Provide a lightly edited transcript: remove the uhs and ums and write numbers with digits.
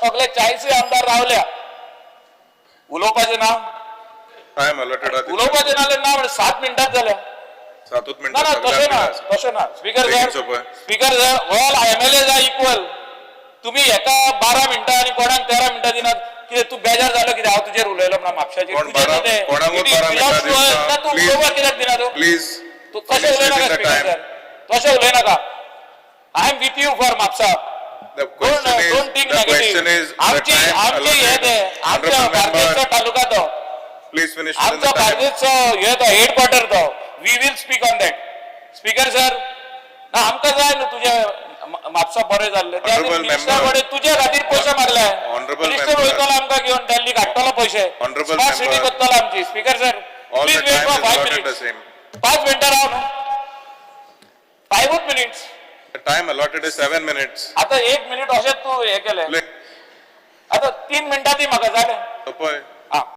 सगळे 40 आमदार रावल्या. उलोवपाचें ना. टायम अलॉटेड आहा. उलोवपाचें नाल्यार ना म्हणजे 7 मिनटात जाल्या. सातूच ना ना, मिनटां. तशें ना, तशें ना, स्पीकर बेगीन sir. सोंपय. Speaker sir, all MLAs are equal. तुम्ही एका 12 मिनटां आनी कोणाक 13 मिनटां दिनात. कितें तूं बेजार जालो कितें? हांव तुजेर उलयलो म्हणून म्हापशाचेर? कोण कोणाकूच 12 मिनटां दिवना. तूं Please. उलोवपाक कित्याक दिना तूं? प्लीज. तूं तशें उलयनाका, स्पीकर सर, तशें उलयनाका. I am with you for Mapusa. The question is, don't think the question negative. is, the आमची time आमची हे allotted. ते आमच्या Honorable बार्देसचो member, taluka तो. please finish within आमचो the time. बार्देसचो हे तो हेडक्वॉर्टर तो. We will speak on that, speaker sir. ना, आमकां जाय न्हू तुजे म्हापसा बरें जाल्लें. त्या Honorable मिनिस्टर member. कडेन तुजे खातीर पयशे मागले. Honorable minister member. वयतलो आमकां घेवन दिल्लीक, हाडटलो पयशे. Honorable smart city member. करतलो आमची. Speaker sir, All please the wait time for is 5 allotted the minutes. same. 5 मिनटां राव न्हू, फायवूच minutes. The time allotted is 7 minutes. आता एक मिनिट अशेंच तूं हें केलें. Please, आता 3 मिनटां दी म्हाका, जालें. सोंपय.